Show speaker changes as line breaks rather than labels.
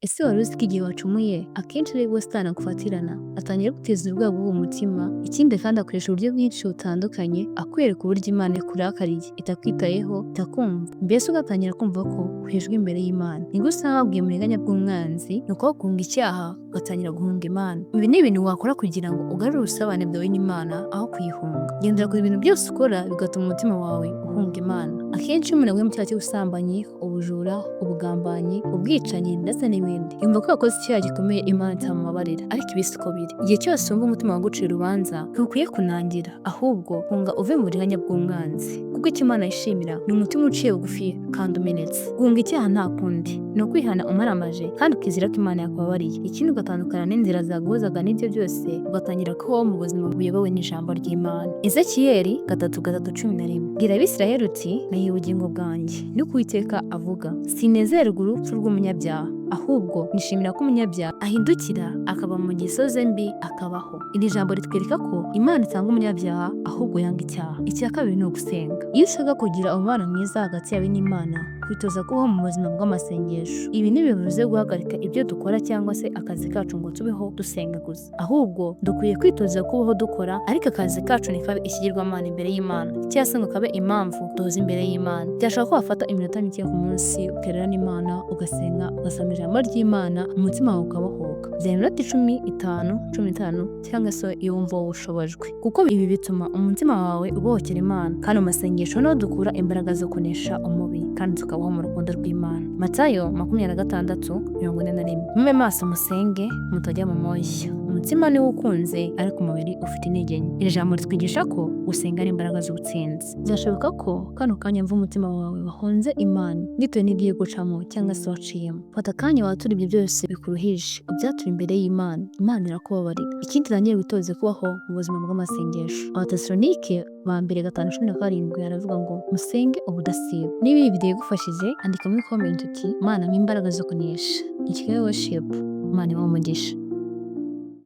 Ese wari uzi ko igihe wacumuye akenshi aribwo Satani agufatirana, atangira guteza ubwoba bwo mu mutima? Ikindi kandi akoresha uburyo bwinshi butandukanye akwereka uburyo Imana ikurakariye, itakwitayeho, itakumva, mbese ugatangira kumva ko uhejwe imbere y'Imana. Nibwo usanga wabwiye uburiganya bw'umwanzi, ni uko guhunga icyaha ugatangira guhunga Imana. Ibi ni ibintu wakora kugira ngo ugarure ubusabane bwawe n'Imana aho kuyihunga. Gendera kure ibintu byose ukora bigatuma umutima wawe uhunga Imana. Akenshi iyo umuntu aguye mu cyaha cy'ubusambanyi, ubujura, ubugambanyi, ubwicanyi ndetse n'ibindi, yumva ko yakoze icyaha gikomeye Imana itamubabarira, ariko ibi siko biri. Igihe cyose wumva umutima wagucira urubanza, ntukwiye kunangira, ahubwo hunga uve mu buriganya bw'umwanzi, kuko icyo Imana yishimira ni umutima uciye bugufi kandi umenetse. Guhunga icyaha nta kundi, ni ukwihana umaramaje kandi ukizera ko Imana yakubabariye. Ikindi, ugatandukana n'inzira zaguhuzaga n'ibyo byose, ugatangira kubaho mu buzima buyobowe n'ijambo ry'Imana. Ezekiyeli 3:3:11: "Bwira Abisirayeli uti: 'Ndahiye ubugingo bwanjye, niko Uwiteka avuga, sinezererwa urupfu rw'umunyabyaha, ahubwo nishimira ko umunyabyaha ahindukira akava mu ngeso ze mbi akabaho.'" Iri jambo ritwereka ko Imana itanga umunyabyaha, ahubwo yanga icyaha. Icya kabiri ni ugusenga. Iyo ushaka kugira umubano mwiza hagati yawe n'Imana, kwitoza kubaho mu buzima bw'amasengesho. Ibi ntibivuze guhagarika ibyo dukora cyangwa se akazi kacu ngo tubeho dusenga gusa, ahubwo dukwiye kwitoza kubaho dukora, ariko akazi kacu ntikabe ikigirwamana imbere y'Imana, cyangwa se ngo kabe impamvu duhoza imbere y'Imana. Byashoboka ko wafata iminota mike ku munsi ukerera n'Imana, ugasenga, ugasoma ijambo ry'Imana, umutima wawe ukabohoka. Byaba iminota 10, 5, 15, cyangwa se iyo wumva wowe ushobojwe, kuko ibi bituma umutima wawe ubohokera Imana, kandi mu masengesho niho dukura imbaraga zo kunesha umubi kandi tukabaho mu rukundo rw'Imana. Matayo 26:41: "Mube maso musenge mutajya mu moshya. Umutima niwo ukunze, ariko umubiri ufite intege nke." Iri jambo ritwigisha ko gusenga ari imbaraga z'ubutsinzi. Byashoboka ko kano kanya mva umutima wawe wahunze Imana bitewe n'ibyo uri gucamo cyangwa se waciyemo. Fata akanya wature ibyo byose bikuruhije, ubyature imbere y'Imana. Imana irakubabarira. Ikindi, utangire witoze kubaho mu buzima bw'amasengesho. Abatesalonike ba mbere 5:17 haravuga ngo: "Musenge ubudasiba." Niba iyi video igufashije, andika muri comment uti: "Mana, mpa imbaraga zo kunesha." Ni Kigali Worship. Imana ibahe umugisha.